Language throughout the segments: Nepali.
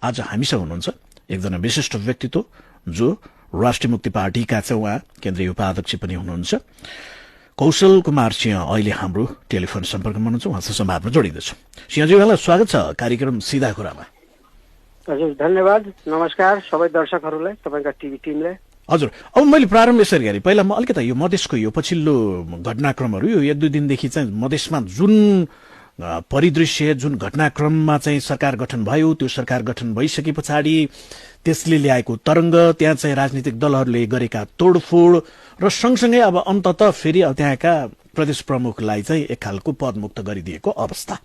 आज हामीसँग हुनुहुन्छ एकजना विशिष्ट व्यक्तित्व जो राष्ट्रिय मुक्ति पार्टीका चाहिँ उहाँ केन्द्रीय उपाध्यक्ष पनि हुनुहुन्छ। कौशल कुमार सिंह अहिले हाम्रो टेलिफोन सम्पर्कमा हुनुहुन्छ, उहाँसँग संवादमा जोडिँदैछ। सिंहजी, उहाँलाई स्वागत छ कार्यक्रम सीधा कुरामा। हजुर, धन्यवाद। नमस्कार सबै दर्शकहरूलाई, तपाईँका टिभी टिमलाई। हजुर, अब मैले प्रारम्भ यसरी गरेँ, पहिला म अलिकति यो मधेसको यो पछिल्लो घटनाक्रमहरू यो 1-2 दिनदेखि चाहिँ मधेसमा जुन परिदृश्य, जुन घटनाक्रममा चाहिँ सरकार गठन भयो, त्यो सरकार गठन भइसके पछाडि त्यसले ल्याएको तरंग, त्यहाँ चाहिँ राजनीतिक दलहरूले गरेका तोडफोड र सँगसँगै अब अन्ततः फेरि त्यहाँका प्रदेश प्रमुखलाई चाहिँ एक खालको पदमुक्त गरिदिएको अवस्था।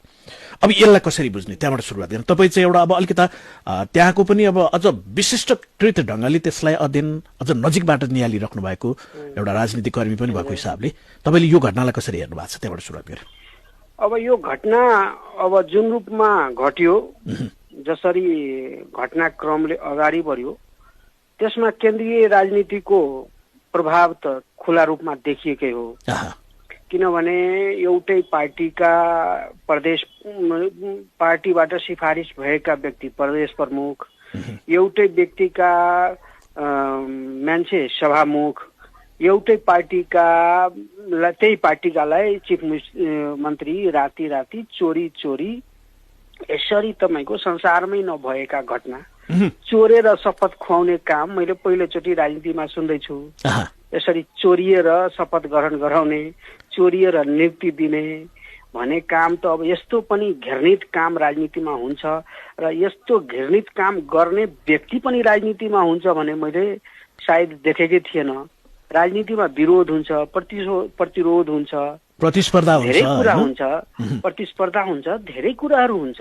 अब यसलाई कसरी बुझ्ने, त्यहाँबाट सुरुवात गर्ने। तपाईँ चाहिँ एउटा अब अलिकता त्यहाँको पनि अब अझ विशिष्टकृत ढंगले त्यसलाई अध्ययन अझ नजिकबाट निहालिराख्नु भएको एउटा राजनीतिक कर्मी पनि भएको हिसाबले तपाईँले यो घटनालाई कसरी हेर्नु भएको छ, त्यहाँबाट सुरुवात गरे। अब यो घटना अब जुन रूपमा घट्यो, जसरी घटनाक्रमले अगाडि बढ्यो, त्यसमा केन्द्रीय राजनीतिको प्रभाव त खुला रूपमा देखिएकै हो। किनभने एउटै पार्टीका पार्टीबाट सिफारिस भएका व्यक्ति प्रदेश प्रमुख, एउटै व्यक्तिका मान्छे सभामुख, एउटै त्यही पार्टीकालाई चिफ मन्त्री राति चोरी यसरी तपाईँको संसारमै नभएका घटना, चोरेर शपथ खुवाउने काम मैले पहिलोचोटि राजनीतिमा सुन्दैछु। यसरी चोरिएर शपथ ग्रहण गराउने, चोरिएर नियुक्ति दिने भन्ने काम त अब यस्तो पनि घृणित काम राजनीतिमा हुन्छ र यस्तो घृणित काम गर्ने व्यक्ति पनि राजनीतिमा हुन्छ भने मैले सायद देखेकै थिएन। राजनीतिमा विरोध हुन्छ, प्रतिरोध हुन्छ, प्रतिस्पर्धा हुन्छ, धेरै कुरा हुन्छ, प्रतिस्पर्धा हुन्छ, धेरै कुराहरू हुन्छ।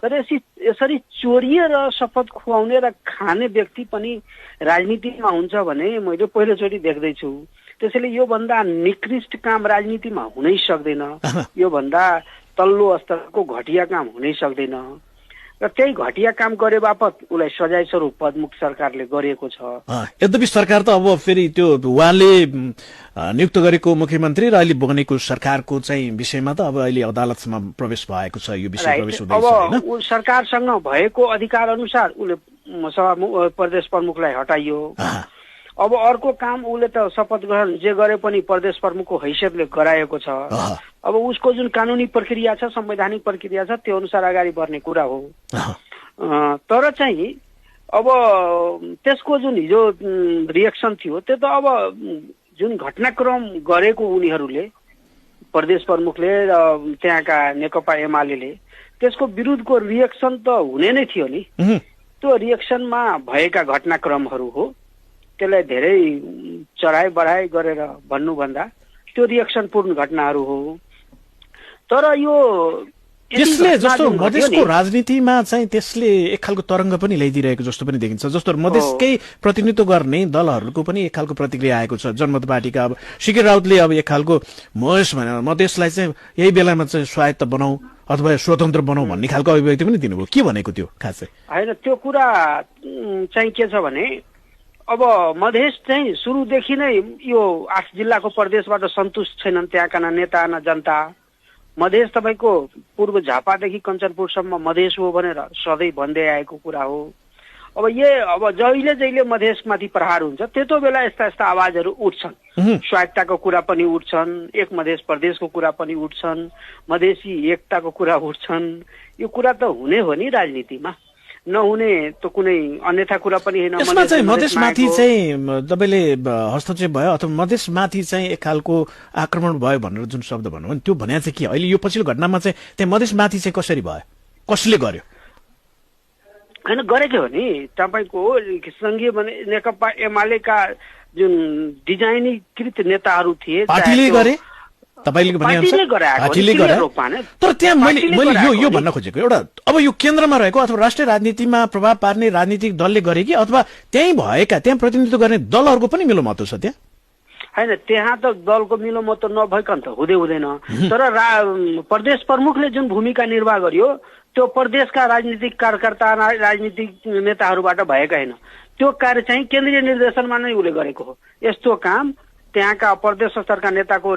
तर यसरी चोरिएर शपथ खुवाउने र खाने व्यक्ति पनि राजनीतिमा हुन्छ भने मैले पहिलोचोटि देख्दैछु। त्यसैले योभन्दा निकृष्ट काम राजनीतिमा हुनै सक्दैन, योभन्दा तल्लो स्तरको घटिया काम हुनै सक्दैन। र त्यही घटिया काम गरे बापत उसलाई सजाय स्वरूप पदमुक्त सरकारले गरेको छ। यद्यपि सरकार त अब फेरि त्यो उहाँले नियुक्त गरेको मुख्यमन्त्री र अहिले बनेको सरकारको चाहिँ विषयमा त अब अहिले अदालतमा प्रवेश भएको छ, यो विषय प्रवेश हुँदैछ हैन। अब सरकारसँग भएको अधिकार अनुसार उसले प्रदेश प्रमुखलाई हटाइयो। अब अर्को काम उसले त शपथ ग्रहण जे गरे पनि प्रदेश प्रमुखको हैसियतले गराएको छ। अब उसको जुन कानुनी प्रक्रिया छ, संवैधानिक प्रक्रिया छ, त्यो अनुसार अगाडि बढ्ने कुरा हो। तर चाहिँ अब त्यसको जुन हिजो रिएक्सन थियो त्यो त अब जुन घटनाक्रम गरेको उनीहरूले प्रदेश प्रमुखले र त्यहाँका नेकपा एमाले त्यसको विरुद्धको रिएक्सन त हुने नै थियो नि। त्यो रिएक्सनमा भएका घटनाक्रमहरू हो, त्यसलाई धेरै चढाइ बढाइ गरेर भन्नुभन्दा त्यो रिएक्सन पूर्ण घटनाहरू हो। तर यो त्यसले जस्तो मधेसको राजनीतिमा चाहिँ त्यसले एक खालको तरंग पनि ल्याइदिरहेको जस्तो पनि देखिन्छ। जस्तो मधेसकै प्रतिनिधित्व गर्ने दलहरूको पनि एक खालको प्रतिक्रिया आएको छ। जनमत पार्टीका अब शिखर राउतले अब एक खालको मधेसलाई चाहिँ यही बेलामा चाहिँ स्वायत्त बनाऊ अथवा स्वतन्त्र बनाऊ भन्ने खालको अभिव्यक्ति पनि दिनुभयो। के भनेको त्यो खासै होइन, त्यो कुरा चाहिँ के छ भने अब मधेस चाहिँ सुरुदेखि नै यो 8 जिल्लाको प्रदेशबाट सन्तुष्ट छैनन् त्यहाँका नेता न जनता। मधेस तपाईँको पूर्व झापादेखि कञ्चनपुरसम्म मधेस हो भनेर सधैँ भन्दै आएको कुरा हो। अब जहिले मधेसमाथि प्रहार हुन्छ त्यस्तो बेला यस्ता यस्ता आवाजहरू उठ्छन्। स्वायत्तताको कुरा पनि उठ्छन्, एक मधेस प्रदेशको कुरा पनि उठ्छन्, मधेसी एकताको कुरा उठ्छन्। यो कुरा त हुने हो नि राजनीतिमा, नहुने त कुनै अन्यथा कुरा पनि होइन। यसमा चाहिँ मधेसमाथि चाहिँ तपाईँले हस्तक्षेप भयो अथवा मधेसमाथि चाहिँ एक खालको आक्रमण भयो भनेर जुन शब्द भन्नुभयो त्यो भने चाहिँ के अहिले यो पछिल्लो घटनामा चाहिँ त्यहाँ मधेसमाथि चाहिँ कसरी भयो, कसले गर्यो? होइन, गरेकै हो नि तपाईँको संघीय नेकपा एमालेका जुन डिजाइनीकृत नेताहरू थिए, पार्टीले गरे, तपाईले भने पार्टीले गरे। तर त्यहाँ मैले यो भन्न खोजेको एउटा अब यो केन्द्रमा रहेको अथवा राष्ट्रिय राजनीतिमा प्रभाव पार्ने राजनीतिक दलले गरे कि अथवा त्यहाँ प्रतिनिधित्व गर्ने दलहरूको पनि मिलो महत्व छ त्यहाँ? होइन, त्यहाँ त दलको मिलो महत्व नभइकन त हुँदैन। तर प्रदेश प्रमुखले जुन भूमिका निर्वाह गर्यो त्यो प्रदेशका राजनीतिक कार्यकर्ता राजनीतिक नेताहरूबाट भएका होइन। त्यो कार्य चाहिँ केन्द्रीय निर्देशनमा नै उसले गरेको हो। यस्तो काम त्यहाँका प्रदेश स्तरका नेताको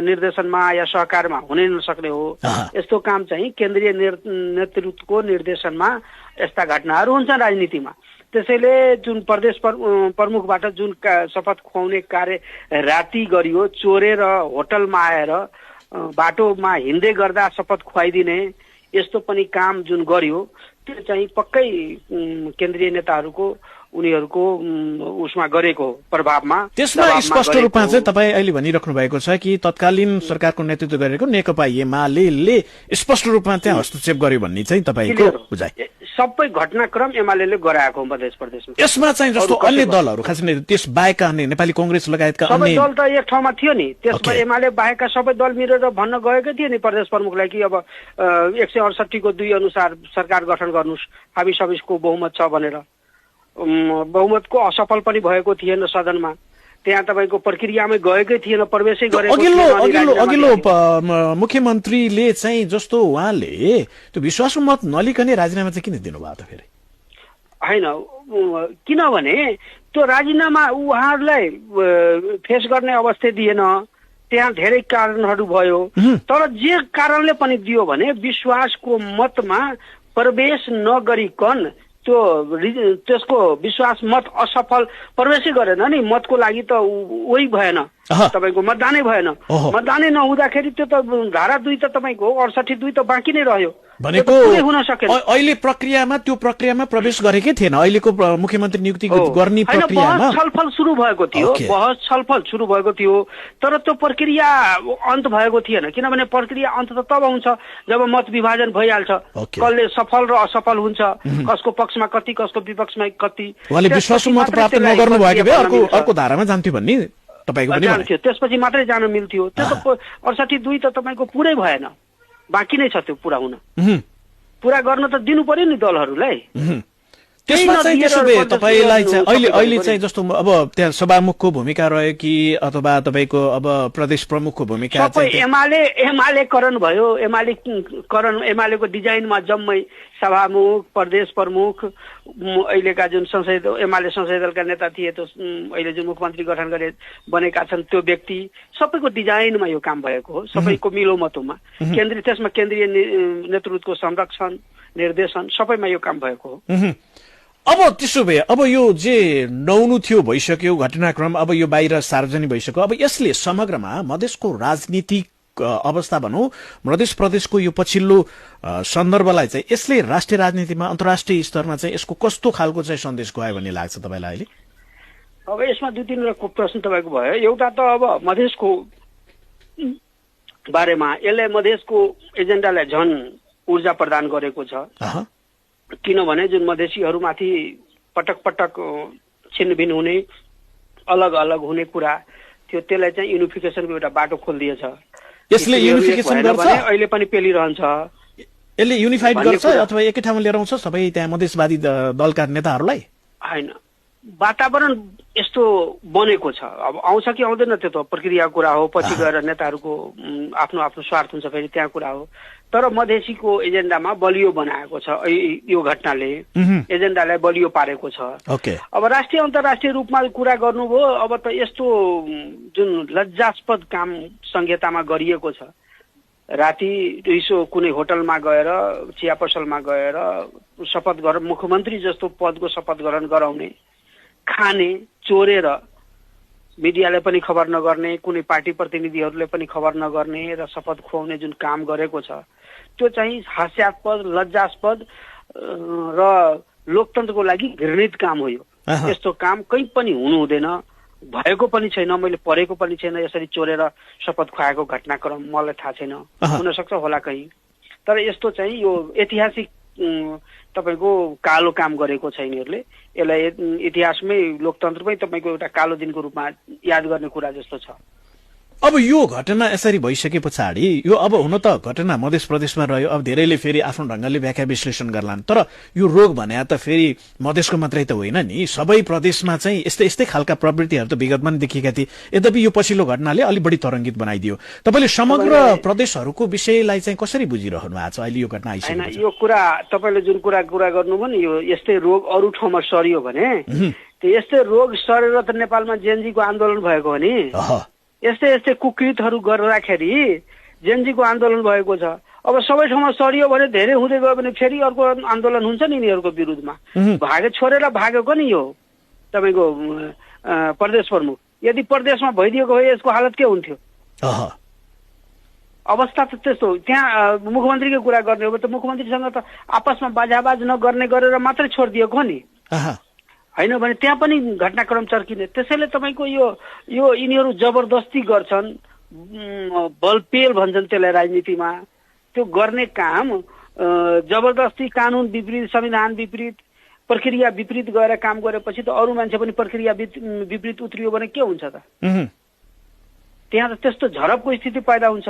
निर्देशनमा या सहकारमा हुनै नसक्ने हो। यस्तो काम चाहिँ केन्द्रीय नेतृत्वको निर्देशनमा यस्ता घटनाहरू हुन्छन् राजनीतिमा। त्यसैले जुन प्रदेश प्रमुखबाट जुन शपथ खुवाउने कार्य राति गरियो, चोरेर होटलमा आएर बाटोमा हिँड्दै गर्दा शपथ खुवाइदिने यस्तो पनि काम जुन गर्यो, त्यो चाहिँ पक्कै केन्द्रीय नेताहरूको उनीहरूको उसमा गरेको प्रभावमा। त्यसमा स्पष्ट रूपमा चाहिँ तपाईँ अहिले भनिराख्नु भएको छ कि तत्कालीन सरकारको नेतृत्व गरेको नेकपा एमाले स्पष्ट रूपमा त्यहाँ हस्तक्षेप गर्यो भन्ने चाहिँ तपाईँको बुझाइ। सबै घटनाक्रम एमाले गराएको मध्य प्रदेशमा। यसमा चाहिँ जस्तो अन्य दलहरू खास गरी त्यस बाहेकका अन्य नेपाली कांग्रेस लगायतका सबै दल त एक ठाउँमा थियो नि। त्यसमा एमाले बाहेकका सबै दल मिलेर भन्न गएकै थियो नि प्रदेश प्रमुखलाई कि अब 168 को 2 अनुसार सरकार गठन गर्नुस्, हामी सबैको बहुमत छ भनेर। बहुमतको असफल पनि भएको थिएन सदनमा, त्यहाँ तपाईँको प्रक्रियामै गएकै थिएन, प्रवेशै गरेको थिएन। अघिल्लो मुख्यमन्त्रीले चाहिँ जस्तो उहाँले त्यो विश्वासको मत नलिकने राजीनामा चाहिँ किन दिनुभयो त फेरि? होइन, किनभने त्यो राजीनामा उहाँहरूलाई फेस गर्ने अवस्था दिएन, त्यहाँ धेरै कारणहरू भयो। तर जे कारणले पनि दियो भने विश्वासको मतमा प्रवेश नगरिकन त्यसको विश्वास मत असफल प्रवेशै गरेन नि। मतको लागि त उही भएन, तपाईँको मतदानै भएन। मतदानै नहुँदाखेरि त्यो त धारा 2 त तपाईँको 68(2) त बाँकी नै रह्यो भनेको। हुन सकेन। अहिले त्यो प्रक्रियामा प्रवेश गरेकै थिएन। अहिलेको मुख्यमन्त्री नियुक्ति गर्ने प्रक्रियामा छलफल सुरु भएको थियो, बहस छलफल सुरु भएको थियो, तर त्यो प्रक्रिया अन्त भएको थिएन। किनभने प्रक्रिया अन्त त तब हुन्छ जब मत विभाजन भइहाल्छ, कसले सफल र असफल हुन्छ, कसको पक्षमा कति, कसको विपक्षमा कति। उहाँले विश्वासको मत प्राप्त नगर्नु भएको भए अर्को धारामा जान्थ्यो भन्ने तपाईको पनि जान्थ्यो, त्यसपछि मात्रै जान मिल्थ्यो। त्यो त 68(2) त तपाईँको पुरै भएन, बाँकी नै छ त्यो पुरा हुन। पुरा गर्न त दिनु पर्यो नि दलहरूलाई। त्यसमा चाहिँ त्यसो भए तपाईलाई चाहिँ अहिले चाहिँ जस्तो अब त्यहाँ सभामुखको भूमिका रह्यो कि अथवा तपाईँको अब प्रदेश प्रमुखको भूमिका? सबै एमालेकरण भयो। एमालेको डिजाइनमा जम्मै सभामुख, प्रदेश प्रमुख, अहिलेका जुन एमाले संसदीय दलका नेता थिए, त्यो अहिले जुन मुख्यमन्त्री गठन गरे बनेका छन्, त्यो व्यक्ति सबैको डिजाइनमा यो काम भएको हो, सबैको मिलोमतोमा। त्यसमा केन्द्रीय नेतृत्वको संरक्षण, निर्देशन सबैमा यो काम भएको हो। अब त्यसो भए अब यो जे नहुनु थियो भइसक्यो घटनाक्रम, अब यो बाहिर सार्वजनिक भइसक्यो। अब यसले समग्रमा मधेसको राजनीतिक अवस्था भनौँ, मधेस प्रदेशको यो पछिल्लो सन्दर्भलाई चाहिँ यसले राष्ट्रिय राजनीतिमा अन्तर्राष्ट्रिय स्तरमा चाहिँ यसको कस्तो खालको चाहिँ सन्देश गयो भन्ने लाग्छ तपाईँलाई अहिले? अब यसमा 2-3 प्रश्न तपाईँको भयो। एउटा त अब मधेसको बारेमा, यसले मधेसको एजेन्डालाई झन ऊर्जा प्रदान गरेको छ। किनभने जुन मधेसीहरूमाथि पटक पटक छिनभिन हुने, अलग अलग हुने कुरा थियो, त्यसलाई चाहिँ युनिफिकेसनको एउटा बाटो खोलिदिएछ। यसले युनिफिकेसन गर्छ, अहिले पनि पेलिरहन्छ। यसले युनिफाइड गर्छ अथवा एकै ठाउँमा लिएर आउँछ सबै त्यहाँ मधेसवादी दलका नेताहरूलाई? होइन, वातावरण यस्तो बनेको छ। अब आउँछ कि आउँदैन त्यो त प्रक्रिया कुरा हो, पछि गएर नेताहरूको आफ्नो आफ्नो स्वार्थ हुन्छ, फेरि त्यहाँ कुरा हो। तर मधेसीको एजेन्डामा बलियो बनाएको छ यो घटनाले, एजेन्डालाई बलियो पारेको छ। अब राष्ट्रिय अन्तर्राष्ट्रिय रूपमा कुरा गर्नुभयो, अब त यस्तो जुन लज्जास्पद काम संहितामा गरिएको छ। राति रिसो कुनै होटलमा गएर, चिया पसलमा गएर शपथ मुख्यमन्त्री जस्तो पदको शपथ ग्रहण गराउने, खाने, चोरेर मिडियाले पनि खबर नगर्ने, कुनै पार्टी प्रतिनिधिहरूले पनि खबर नगर्ने र शपथ खुवाउने जुन काम गरेको छ, त्यो चाहिँ हास्यास्पद, लज्जास्पद र लोकतन्त्रको लागि घृणित काम हो। यस्तो काम कहीँ पनि हुनु हुँदैन, भएको पनि छैन, मैले पढेको पनि छैन। यसरी चोरेर शपथ खुवाएको घटनाक्रम मलाई थाहा छैन, हुनसक्छ होला कहीँ। तर यस्तो चाहिँ यो ऐतिहासिक तपाईँको कालो काम गरेको छ यिनीहरूले। यसलाई इतिहासमै, लोकतन्त्रमै तपाईँको एउटा कालो दिनको रूपमा याद गर्ने कुरा जस्तो छ। अब यो घटना यसरी भइसके पछाडि यो अब हुन त घटना मध्य प्रदेशमा रह्यो, अब धेरैले फेरि आफ्नो ढंगले व्याख्या विश्लेषण गर्लान्, तर यो रोग भने त फेरि मधेसको मात्रै त होइन नि, सबै प्रदेशमा चाहिँ यस्तै खालका प्रवृत्तिहरू त विगतमा पनि देखिएका थिए। यद्यपि यो पछिल्लो घटनाले अलि बढी तरङ्गित बनाइदियो। तपाईँले समग्र प्रदेशहरूको विषयलाई चाहिँ कसरी बुझिरहनु भएको छ अहिले यो घटना आइसकेको छ? यो कुरा तपाईँले जुन कुरा गर्नुभयो नि, यो यस्तै रोग अरू ठाउँमा सरियो भने त्यो यस्तै रोग सरेर त नेपालमा जेएनजीको आन्दोलन भएको हो नि। यस्तै कुकृतहरू गर्दाखेरि जेएनजीको आन्दोलन भएको छ। अब सबै ठाउँमा सरियो भने धेरै हुँदै गयो भने फेरि अर्को आन्दोलन हुन्छ नि यिनीहरूको विरुद्धमा। छोडेर भागेको नि यो तपाईँको प्रदेश प्रमुख। यदि प्रदेशमा भइदिएको भए यसको हालत के हुन्थ्यो? अवस्था त त्यस्तो। त्यहाँ मुख्यमन्त्रीको कुरा गर्ने हो त मुख्यमन्त्रीसँग त आपसमा बाजाबाज नगर्ने गरेर मात्रै छोडिदिएको नि, होइन भने त्यहाँ पनि घटनाक्रम चर्किने। त्यसैले तपाईँको यो यिनीहरू जबरजस्ती गर्छन्, बलपेल भन्छन् त्यसलाई राजनीतिमा। त्यो गर्ने काम जबरजस्ती कानुन विपरीत, संविधान विपरीत, प्रक्रिया विपरीत गएर काम गरेपछि त अरू मान्छे पनि प्रक्रिया विपरीत उत्रियो भने के हुन्छ त? त्यहाँ त त्यस्तो झडपको स्थिति पैदा हुन्छ।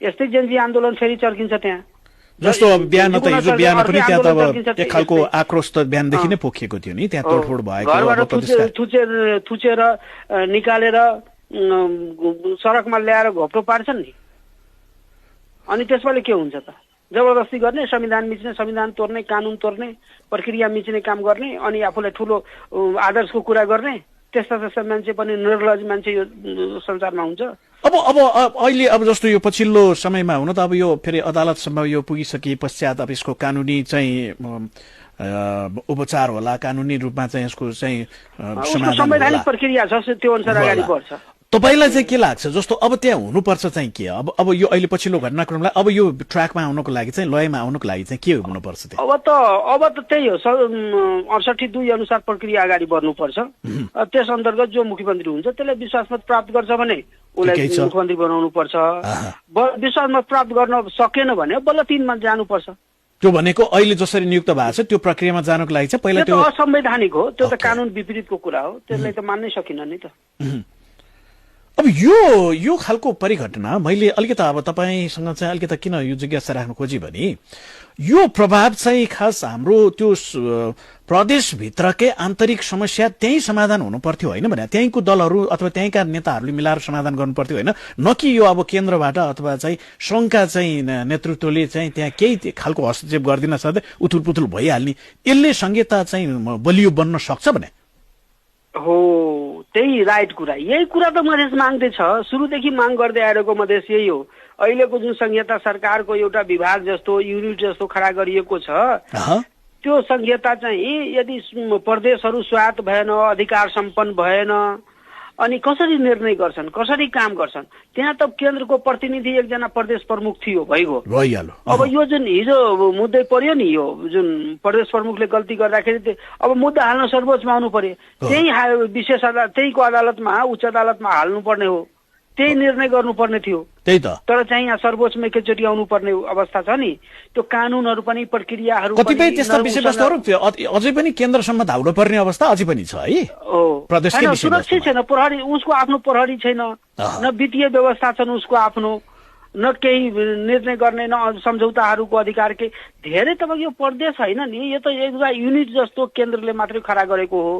यस्तै जेनजी आन्दोलन फेरि चर्किन्छ त्यहाँ। जस्तो बिहान त हिजो बिहान पनि त्यहाँ त अब एक खालको आक्रोश त बिहानदेखि नै पोखिएको थियो नि, त्यहाँ तोडफोड भएको, घरबाट थुचेर निकालेर सडकमा ल्याएर घोप्टो पार्छन् नि। अनि त्यसपालि के हुन्छ त? जबरजस्ती गर्ने, संविधान मिच्ने, संविधान तोड्ने, कानुन तोड्ने, प्रक्रिया मिच्ने काम गर्ने, अनि आफूलाई ठुलो आदर्शको कुरा गर्ने। त्यस्ता मान्छे पनि निर्लज मान्छे यो संसारमा हुन्छ। अब अहिले अब जस्तो यो पछिल्लो समयमा हुन त अब यो फेरि अदालतसम्म यो पुगिसके पश्चात अब यसको कानुनी चाहिँ उपचार होला, कानुनी रूपमा चाहिँ यसको चाहिँ संवैधानिक प्रक्रिया छ, त्यो अनुसार अगाडि बढ्छ। तपाईलाई चाहिँ के लाग्छ? जस्तो अब त्यहाँ हुनुपर्छ चाहिँ के? अब यो अहिले पछिल्लो घटनाक्रमलाई अब यो ट्र्याकमा आउनको लागि चाहिँ, लयमा आउनको लागि चाहिँ के हुनुपर्छ? अब त त्यही हो, 68(2) अनुसार प्रक्रिया अगाडि बढ्नुपर्छ। त्यस अन्तर्गत जो मुख्यमन्त्री हुन्छ त्यसले विश्वासमत प्राप्त गर्छ भने उसलाई मुख्यमन्त्री बनाउनु पर्छ। विश्वासमत प्राप्त गर्न सकेन भने बल्ल 3 मा जानुपर्छ। त्यो भनेको अहिले जसरी नियुक्त भएको छ त्यो प्रक्रियामा जानको लागि चाहिँ पहिला त्यो असंवैधानिक हो, त्यो त कानुन विपरीतको कुरा हो, त्यसलाई त मान्नै सकिन नि त। अब यो खालको परिघटना मैले अलिकति अब तपाईसँग चाहिँ अलिकति किन यो जिज्ञासा राख्न खोजेँ भने यो प्रभाव चाहिँ खास हाम्रो त्यो प्रदेशभित्रकै आन्तरिक समस्या त्यही समाधान हुनु पर्थ्यो, होइन भने त्यहीँको दलहरू अथवा त्यहीँका नेताहरूले मिलाएर समाधान गर्नु पर्थ्यो, होइन? न कि यो अब केन्द्रबाट अथवा चाहिँ सङ्घका चाहिँ नेतृत्वले चाहिँ त्यहाँ केही खालको हस्तक्षेप गरिदिन सक्दै उथुलपुथुल भइहाल्ने। यसले संहिता चाहिँ बलियो बन्न सक्छ भने हो। त्यही राइट कुरा, यही कुरा त मधेस माग्दैछ, सुरुदेखि माग गर्दै आएको मधेस यही हो। अहिलेको जुन संहिता सरकारको एउटा विभाग जस्तो, युनिट जस्तो खडा गरिएको छ, त्यो संहिता चाहिँ यदि प्रदेशहरू स्वायत्त भएन, अधिकार सम्पन्न भएन, अनि कसरी निर्णय गर्छन्, कसरी काम गर्छन्? त्यहाँ त केन्द्रको प्रतिनिधि एकजना प्रदेश प्रमुख थियो, भइहाल्यो। अब यो जुन हिजो मुद्दै पर्यो नि, यो जुन प्रदेश प्रमुखले गल्ती गर्दाखेरि अब मुद्दा हाल्न सर्वोच्चमा आउनु पर्यो। त्यही विशेष अदालत, त्यहीको अदालतमा, उच्च अदालतमा हाल्नुपर्ने हो, त्यही निर्णय गर्नुपर्ने थियो। त्यही त। तर चाहिँ यहाँ सर्वोच्चमा एकैचोटि आउनु पर्ने अवस्था छ नि। त्यो कानुनहरू पनि, प्रक्रियाहरू पनि, कतिपय त्यस्ता विषयवस्तुहरू अझै पनि केन्द्रसम्म धाउनु पर्ने अवस्था अझै पनि छ है। प्रदेशकै सुरक्षित छैन, प्रहरी उसको आफ्नो प्रहरी छैन, न वित्तीय व्यवस्था छन् उसको आफ्नो, न केही निर्णय गर्ने, न सम्झौताहरूको अधिकार के। धेरै तपाईँको यो प्रदेश होइन नि, यो त एउटा युनिट जस्तो केन्द्रले मात्रै खडा गरेको हो।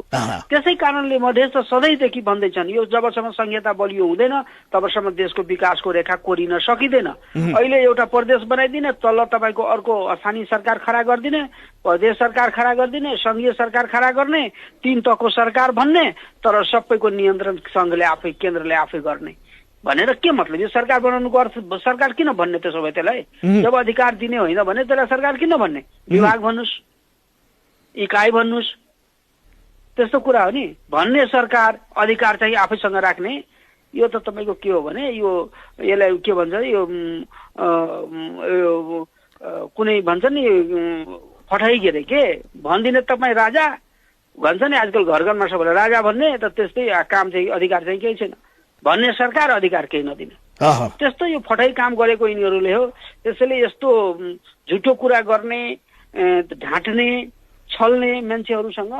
त्यसै कारणले मधेस त सधैँदेखि भन्दैछन् यो जबसम्म संहिता बलियो हुँदैन तबसम्म देशको विकासको रेखा कोरिन सकिँदैन। अहिले एउटा प्रदेश बनाइदिने, तल तपाईँको अर्को स्थानीय सरकार खडा गरिदिने, प्रदेश सरकार खडा गरिदिने, संघीय सरकार खडा गर्ने, 3 तहको सरकार भन्ने, तर सबैको नियन्त्रण सङ्घले आफै, केन्द्रले आफै गर्ने भनेर के मतलब? यो सरकार बनाउनुको अर्थ सरकार किन भन्ने त्यसो भए? त्यसलाई जब अधिकार दिने होइन भने त्यसलाई सरकार किन भन्ने? विभाग भन्नुहोस्, इकाइ भन्नुहोस्, त्यस्तो कुरा हो नि। भन्ने सरकार, अधिकार चाहिँ आफैसँग राख्ने, यो त तपाईँको के हो भने यसलाई के भन्छ, यो कुनै भन्छ नि फटाइ के अरे, के भनिदिने तपाईँ राजा भन्छ नि आजकल घर घरमा सबैलाई राजा भन्ने, त त्यस्तै काम चाहिँ अधिकार चाहिँ केही छैन, भन्ने सरकार, अधिकार केही नदिने। त्यस्तो यो फटाइ काम गरेको यिनीहरूले हो। त्यसैले यस्तो झुटो कुरा गर्ने, ढाँट्ने, छल्ने मान्छेहरूसँग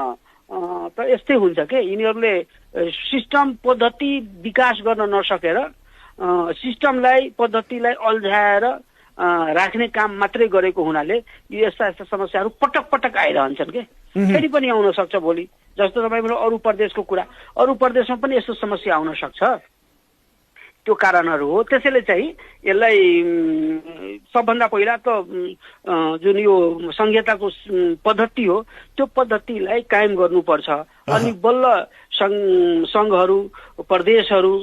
त यस्तै हुन्छ के। यिनीहरूले सिस्टम पद्धति विकास गर्न नसकेर सिस्टमलाई, पद्धतिलाई अल्झाएर राख्ने काम मात्रै गरेको हुनाले यो यस्ता समस्याहरू पटक पटक आइरहन्छन् के। फेरि पनि आउन सक्छ भोलि। जस्तो तपाईँको अरू प्रदेशको कुरा, अरू प्रदेशमा पनि यस्तो समस्या आउन सक्छ, त्यो कारणहरू हो। त्यसैले चाहिँ यसलाई सबभन्दा पहिला त जुन यो संहिताको पद्धति हो त्यो पद्धतिलाई कायम गर्नुपर्छ। अनि बल्ल सङ्घहरू, प्रदेशहरू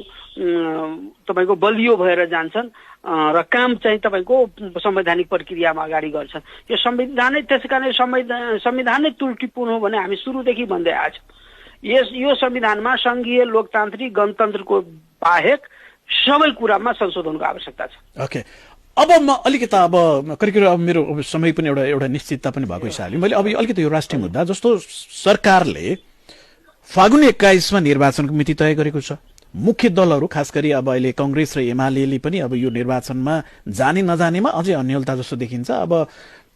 तपाईँको बलियो भएर जान्छन्। र काम चाहिँ तपाईँको संवैधानिक प्रक्रियामा अगाडि गर्छन्। यो संविधानै त्यसै कारण संविधानै त्रुटिपूर्ण हो भने हामी सुरुदेखि भन्दै आएछौँ। यो संविधानमा संघीय लोकतान्त्रिक गणतन्त्रको बाहेक सबै कुरामा संशोधनको आवश्यकता छ। ओके, अब म अलिकति अब करिब अब मेरो समय पनि एउटा निश्चितता पनि भएको हिसाबले मैले अब अलिकति यो राष्ट्रिय मुद्दा जस्तो सरकारले फागुन 21 निर्वाचनको मिति तय गरेको छ। मुख्य दलहरू खास गरी अब अहिले कांग्रेस र एमाले पनि अब यो निर्वाचनमा जाने नजानेमा अझै अन्यलता जस्तो देखिन्छ। अब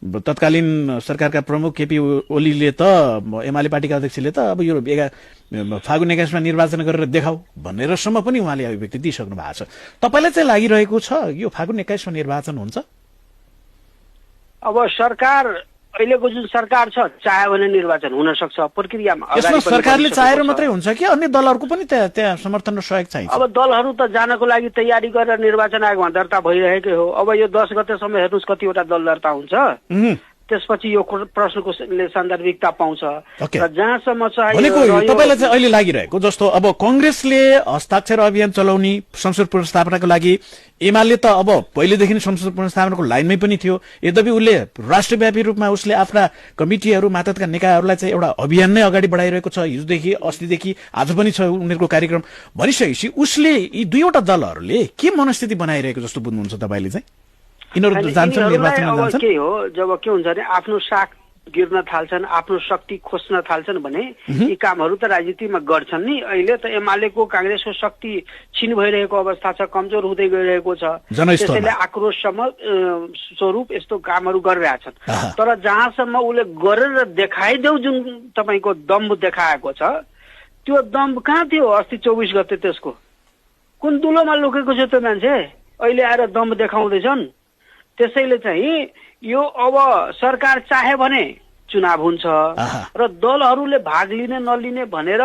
तत्कालीन सरकारका प्रमुख केपी ओलीले त एमाले पार्टीका अध्यक्षले त अब यो फागुन 21 निर्वाचन गरेर देखाऊ भनेरसम्म पनि उहाँले अभिव्यक्ति दिइसक्नु भएको छ। तपाईलाई चाहिँ लागिरहेको छ यो फागुन 21 निर्वाचन हुन्छ? अब सरकार अहिलेको जुन सरकार छ चाह्यो भने निर्वाचन हुन सक्छ। प्रक्रियामा यसमा सरकारले चाहेर मात्रै हुन्छ कि अन्य दलहरूको पनि त्यहाँ समर्थन र सहयोग चाहिन्छ? अब दलहरू त जानको लागि तयारी गरेर निर्वाचन आयोगमा दर्ता भइरहेकै हो। अब यो 10 गतेसम्म हेर्नुहोस् कतिवटा दल दर्ता हुन्छ, त्यसपछि यो प्रश्नको सान्दर्भिकता पाउँछ र जहाँसम्म भनेको तपाईलाई चाहिँ अहिले लागिरहेको जस्तो अब कांग्रेसले हस्ताक्षर अभियान चलाउने संसद पुनर्स्थापनाको लागि, एमाले त अब पहिलेदेखि संसद पुनर्स्थापनाको लाइनमै पनि थियो। यद्यपि उसले राष्ट्रव्यापी रूपमा उसले आफ्ना कमिटीहरू मातहतका निकायहरूलाई चाहिँ एउटा अभियान नै अगाडि बढाइरहेको छ। हिजोदेखि अस्तिदेखि आज पनि छ उनीहरूको कार्यक्रम भनिसकेपछि उसले यी दुईवटा दलहरूले के मनस्थिति बनाइरहेको जस्तो बुझ्नुहुन्छ तपाईले चाहिँ? यिनीहरू जान्छन् निर्वाचनमा जान्छन्? के हो जब के हुन्छ भने आफ्नो साख गिर्न थाल्छन्, आफ्नो शक्ति खोज्न थाल्छन् भने यी कामहरू त राजनीतिमा गर्छन् नि। अहिले त एमालेको कांग्रेसको शक्ति छिन भइरहेको अवस्था छ, कमजोर हुँदै गइरहेको छ। त्यसैले आक्रोशसम्म स्वरूप यस्तो कामहरू गरिरहेछन्। तर जहाँसम्म उसले गरेर देखाइदेऊ जुन तपाईँको दम्ब देखाएको छ त्यो दम्ब कहाँ थियो अस्ति 24 गते? त्यसको कुन दुलोमा लुकेको छ त्यो मान्छे? अहिले आएर दम्ब देखाउँदैछन्। त्यसैले चाहिँ यो अब सरकार चाहे भने चुनाव हुन्छ र दलहरूले भाग लिने नलिने भनेर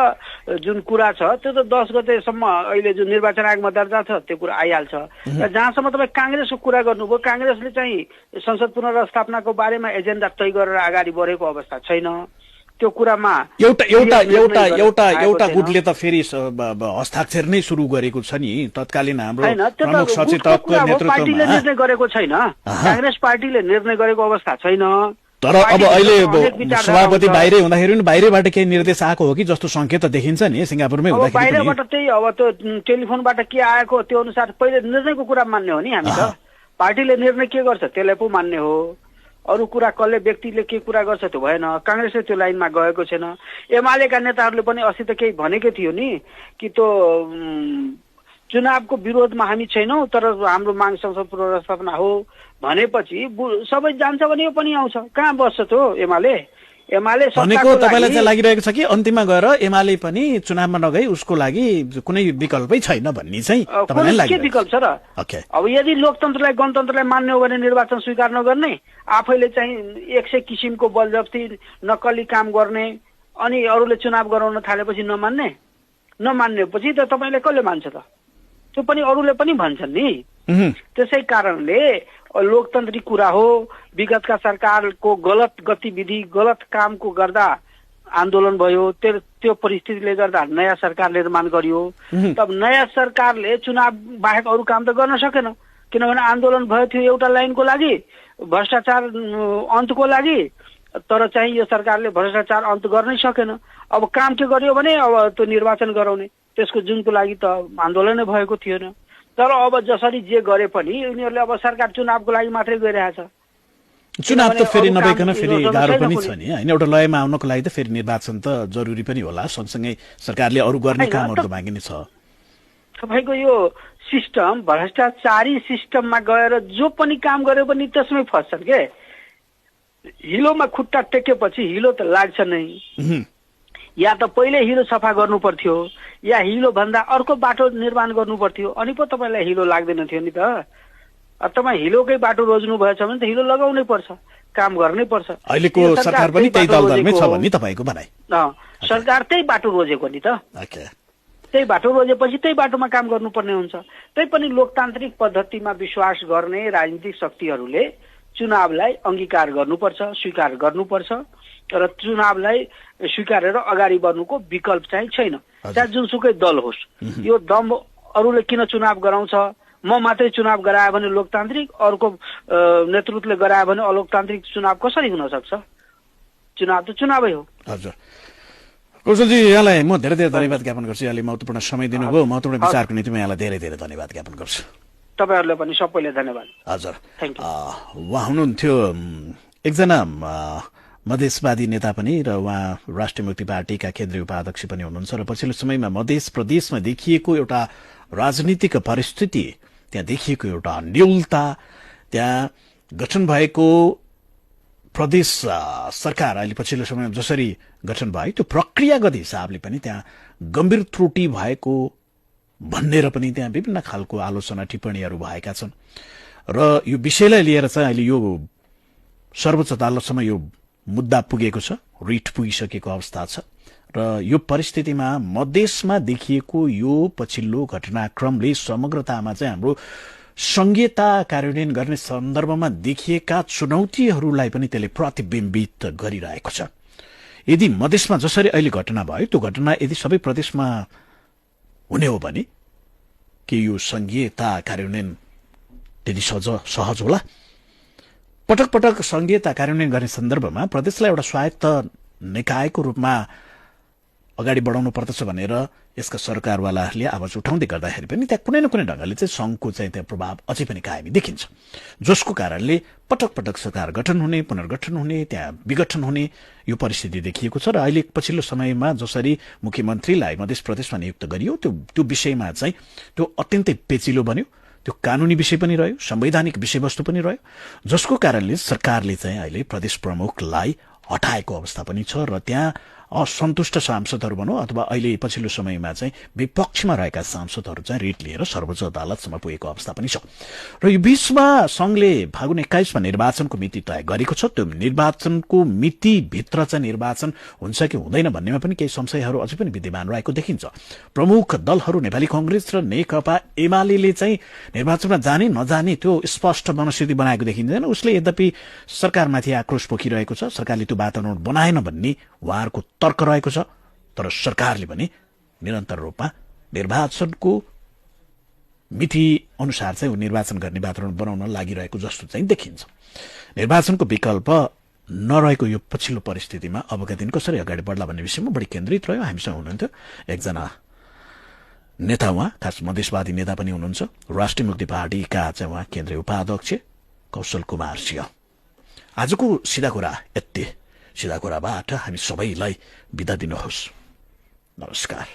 जुन कुरा छ त्यो त 10 गतेसम्म अहिले जुन निर्वाचन आयोगमा दर्ता छ त्यो कुरा आइहाल्छ। र जहाँसम्म तपाईँ कांग्रेसको कुरा गर्नुभयो, कांग्रेसले चाहिँ संसद पुनर्स्थापनाको बारेमा एजेन्डा तय गरेर अगाडि बढेको अवस्था छैन। त्यो कुरामा एउटा गुटले त फेरि हस्ताक्षर नै सुरु गरेको छ नि तत्कालीन हाम्रो प्रमुख सचेतकको नेतृत्वमा। पार्टीले निर्णय गरेको छैन, कांग्रेस पार्टीले निर्णय गरेको अवस्था छैन। तर अब अहिले सभापति बाहिरै हुँदाखेरि पनि बाहिरबाट केही निर्देश आएको हो कि जस्तो संकेत त देखिन्छ नि सिङ्गापुरमै हुँदाखेरि? बाहिरबाट त्यही अब त्यो टेलिफोनबाट के आएको त्यो अनुसार पहिले निर्णयको कुरा मान्ने हो नि हामी त। पार्टीले निर्णय के गर्छ त्यसलाई पो मान्ने हो। अरू कुरा कसले व्यक्तिले के कुरा गर्छ त्यो भएन। कांग्रेसले त्यो लाइनमा गएको छैन। एमालेका नेताहरूले पनि अस्ति त केही भनेकै थियो नि कि त्यो चुनावको विरोधमा हामी छैनौँ तर हाम्रो माग संसद पुनर्स्थापना हो भनेपछि सबै जान्छ भने यो पनि आउँछ। कहाँ बस्छ त्यो एमाले? भनेको तपाईँलाई चाहिँ लागिरहेको छ कि अन्तिममा गएर एमाले पनि चुनावमा नगई उसको लागि कुनै विकल्पै छैन भन्ने चाहिँ तपाईँलाई लाग्छ? के विकल्प छ र? अब यदि लोकतन्त्रलाई गणतन्त्रलाई मान्ने हो भने निर्वाचन स्वीकार नगर्ने, आफैले चाहिँ 100 किसिमको बलजफ्ती नक्कली काम गर्ने अनि अरूले चुनाव गराउन थालेपछि नमान्नेपछि त तपाईँले कसले मान्छ त? त्यो पनि अरूले पनि भन्छन् नि। त्यसै कारणले लोकतन्त्रिक कुरा हो। विगतका सरकारको गलत गतिविधि गलत कामको गर्दा आन्दोलन भयो, त्यो परिस्थितिले गर्दा नयाँ सरकार निर्माण गरियो। तब नयाँ सरकारले चुनाव बाहेक अरू काम त गर्न सकेन किनभने आन्दोलन भयो थियो एउटा लाइनको लागि, भ्रष्टाचार अन्तको लागि। तर चाहिँ यो सरकारले भ्रष्टाचार अन्त गर्नै सकेन। अब काम के गर्यो भने अब त्यो निर्वाचन गराउने, त्यसको जुनको लागि त आन्दोलनै भएको थिएन। तर अब जसरी जे गरे पनि उनीहरूले अब सरकार चुनावको लागि मात्रै गइरहेछ। चुनाव त फेरि नभइकन फेरि गाह्रो पनि छ नि होइन? एउटा लयमा आउनको लागि त फेरि निर्वाचन त जरुरी पनि होला, सँगसँगै सरकारले अरू गर्ने कामहरू त बाँकी नै छ। तपाईँको यो सिस्टम भ्रष्टाचारी सिस्टममा गएर जो पनि काम गरे पनि त्यसमै फस्छन् के। हिलोमा खुट्टा टेकेपछि हिलो त लाग्छ नै। या त पहिले हिलो सफा गर्नु पर्थ्यो या हिलो भन्दा अर्को बाटो निर्माण गर्नु पर्थ्यो अनि पो तपाईँलाई हिलो लाग्दैन थियो नि त। तपाईँ हिलोकै बाटो रोज्नु भएछ भने त हिलो लगाउनै पर्छ, काम गर्नै पर्छ। अहिलेको सरकार पनि त्यही दलदलमै छ भन्ने तपाईँको भनाइ? सरकार त्यही बाटो रोजेको नि त। त्यही बाटो रोजेपछि त्यही बाटोमा काम गर्नुपर्ने हुन्छ। त्यही पनि लोकतान्त्रिक पद्धतिमा विश्वास गर्ने राजनीतिक शक्तिहरूले चुनावलाई अंगीकार गर्नुपर्छ, स्वीकार गर्नुपर्छ र चुनावलाई स्वीकारेर अगाडि बढ्नुको विकल्प चाहिँ छैन, चाहे जुनसुकै दल होस्। यो दम्ब अरूले किन चुनाव गराउँछ म मात्रै चुनाव गरायो भने लोकतान्त्रिक, अर्को नेतृत्वले गरायो भने अलोकतान्त्रिक चुनाव कसरी हुन सक्छ? चुनाव त चुनावै हो। हजुर कौशलजी, यहाँलाई म धेरै धेरै धन्यवाद ज्ञापन गर्छु। यहाँले महत्त्वपूर्ण समय दिनुभयो, महत्त्वपूर्ण विचारको निम्ति म यहाँलाई धेरै धेरै धन्यवाद ज्ञापन गर्छु। तपाईँहरूलाई पनि सबैले धन्यवाद। हजुर, थ्याङ्क यू। उहाँ हुनुहुन्थ्यो एकजना मधेसवादी नेता पनि, र उहाँ राष्ट्रिय मुक्ति पार्टीका केन्द्रीय उपाध्यक्ष पनि हुनुहुन्छ, र पछिल्लो समयमा मधेस प्रदेशमा देखिएको एउटा राजनीतिक परिस्थिति, त्यहाँ देखिएको एउटा न्यूनता, त्यहाँ गठन भएको प्रदेश सरकार अहिले पछिल्लो समयमा जसरी गठन भयो त्यो प्रक्रियागत हिसाबले पनि त्यहाँ गम्भीर त्रुटि भएको भनेर पनि त्यहाँ विभिन्न खालको आलोचना टिप्पणीहरू भएका छन्। र यो विषयलाई लिएर चाहिँ अहिले यो सर्वोच्च अदालतसम्म यो मुद्दा पुगेको छ, रिट पुगिसकेको अवस्था छ। र यो परिस्थितिमा मधेसमा देखिएको यो पछिल्लो घटनाक्रमले समग्रतामा चाहिँ हाम्रो संघीयता कार्यान्वयन गर्ने सन्दर्भमा देखिएका चुनौतीहरूलाई पनि त्यसले प्रतिबिम्बित गरिरहेको छ। यदि मधेसमा जसरी अहिले घटना भयो त्यो घटना यदि सबै प्रदेशमा हुने हो भने के यो संघीयता कार्यान्वयन त्यति सहज होला? पटक पटक संघीयता कार्यान्वयन गर्ने सन्दर्भमा प्रदेशलाई एउटा स्वायत्त निकायको रूपमा अगाडि बढाउनु पर्दछ भनेर यसका सरकारवालाहरूले आवाज उठाउँदै गर्दाखेरि पनि त्यहाँ कुनै न कुनै ढङ्गले चाहिँ सङ्घको चाहिँ त्यहाँ प्रभाव अझै पनि कायमी देखिन्छ, जसको कारणले पटक पटक सरकार गठन हुने, पुनर्गठन हुने, त्यहाँ विघटन हुने यो परिस्थिति देखिएको छ। र अहिले पछिल्लो समयमा जसरी मुख्यमन्त्रीलाई मध्य प्रदेशमा नियुक्त गरियो त्यो विषयमा चाहिँ त्यो अत्यन्तै पेचिलो बन्यो, त्यो कानुनी विषय पनि रह्यो, संवैधानिक विषयवस्तु पनि रह्यो, जसको कारणले सरकारले चाहिँ अहिले प्रदेश प्रमुखलाई हटाएको अवस्था पनि छ। र त्यहाँ असन्तुष्ट सांसदहरू भनौँ अथवा अहिले पछिल्लो समयमा चाहिँ विपक्षमा रहेका सांसदहरू चाहिँ रिट लिएर सर्वोच्च अदालतसम्म पुगेको अवस्था पनि छ। र यो बीचमा संघले फागुन 21मा निर्वाचनको मिति तय गरेको छ। त्यो निर्वाचनको मितिभित्र चाहिँ निर्वाचन हुन्छ कि हुँदैन भन्नेमा पनि केही संशयहरू अझै पनि विद्यमान रहेको देखिन्छ। प्रमुख दलहरू नेपाली कांग्रेस र नेकपा एमाले चाहिँ निर्वाचनमा जाने नजाने त्यो स्पष्ट मनस्थिति बनाएको देखिँदैन। उसले यद्यपि सरकारमाथि आक्रोश पोखिरहेको छ, सरकारले त्यो वातावरण बनाएन भन्ने उहाँहरूको तर्क रहेको छ। तर सरकारले पनि निरन्तर रूपमा निर्वाचनको मिति अनुसार चाहिँ निर्वाचन गर्ने वातावरण बनाउन लागिरहेको जस्तो चाहिँ देखिन्छ। निर्वाचनको विकल्प नरहेको यो पछिल्लो परिस्थितिमा अबका दिन कसरी अगाडि बढ्ला भन्ने विषयमा बढी केन्द्रित रह्यो। हामीसँग हुनुहुन्थ्यो एकजना नेता, उहाँ खास मधेसवादी नेता पनि हुनुहुन्छ, राष्ट्रिय मुक्ति पार्टीका चाहिँ उहाँ केन्द्रीय उपाध्यक्ष कौशल कुमार सिंह। आजको सिधा कुरा यति। सिधा कुराबाट हामी सबैलाई बिदा दिनुहोस्। नमस्कार।